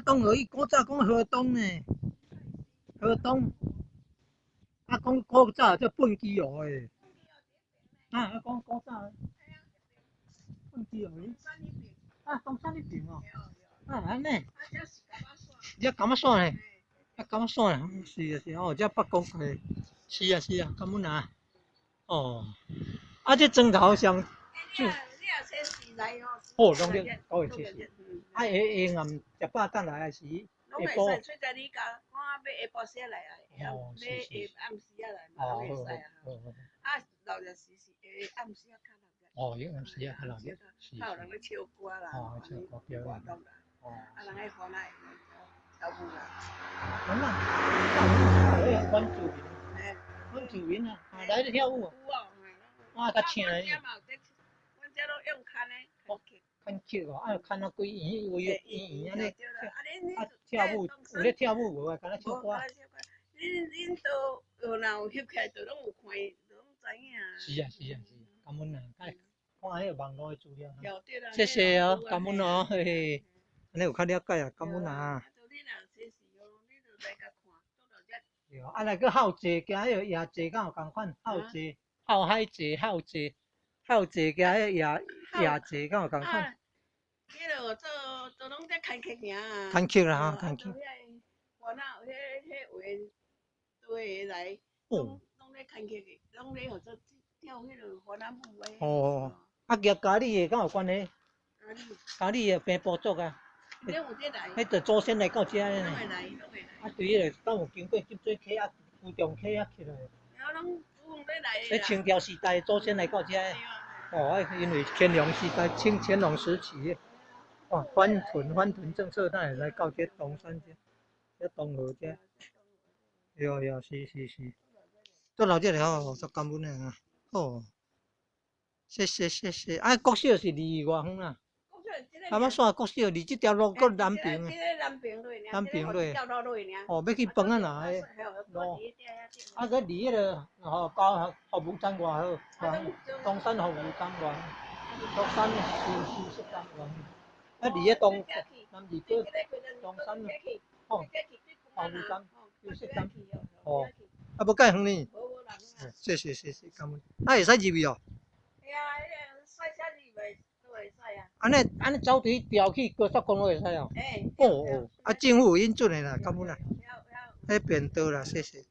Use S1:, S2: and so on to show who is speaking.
S1: 東河伊古早講河東呢，河東。啊，講古早叫畚箕湖的。啊，講古早的。畚箕湖。啊，東山彼邊哦。啊，按呢。這柑仔山呢？啊，柑仔山呢？是啊是啊，哦，這北港的。是啊是啊，感恩啊。哦。啊，這磚頭上。哦，農曆九月七四。啊，下下暗食飽轉來還是下
S2: 攏會使，出在你家，看欲下晡時來啊，欲下暗時仔來嘛，攏會使啊。啊，鬧熱時是下暗時仔較鬧熱。
S1: 哦，下暗時仔較鬧熱。
S2: 較有人咧唱歌啦，
S1: 哦，唱歌表演。哦。
S2: 啊，人愛歡喜跳舞啦。
S1: 咁啊，原住民。原住民啊，啊來咧跳舞。
S2: 有哦。
S1: 啊，較請的。
S2: 阮遮攏用牽的。
S1: 牽曲哦，啊，牽啊幾圓，圍圓圓按呢。啊，跳舞有咧跳舞無啊？敢若唱歌。
S2: 恁都有若有翕起來，就攏有看，就攏知影。
S1: 是啊是啊是啊，感恩啊，看彼个網路的資料。謝謝哦，感恩哦，嘿嘿，按呢有較了解啊，感恩啊。對，啊，若閣孝濟，行彼个夜濟敢有仝款？孝濟、孝海濟、孝濟、孝濟，行彼个夜夜濟敢有仝款？
S2: 彼个做都攏在牽客爾啊。
S1: 牽客啦，吼，牽客。
S2: 我那彼彼話對來，攏攏咧牽客的，攏咧號做跳彼个番仔舞的。
S1: 哦，啊，夾佳里的敢有關係？佳里的平埔族啊。彼就祖先來到遮的呢。啊，對彼個敢有經過浸水溪啊、烏中溪啊起來。喺清朝時代祖先來到遮的。哦，因為乾隆時代，清乾隆時期，哦，反屯政策，才會來到這東山這，這東河這。對對，是是是。足鬧熱的吼，足感恩的啊，好。謝謝謝謝，啊，國小是離偌遠啊？柑仔山國小離這條路閣南爿。南爿落。哦，欲去飯仔那的路。啊，閣離彼个吼高服務站偌好，東山服務站偌，東山休息站偌。啊，離彼東南二街東山哦，服務站休息站。哦，啊，無介遠呢。謝謝謝謝，感恩。啊，會使入去哦？按呢按呢走佇調去高速公路會使哦？哦哦，啊，政府有允准的啦，感恩啦。彼便道啦，謝謝。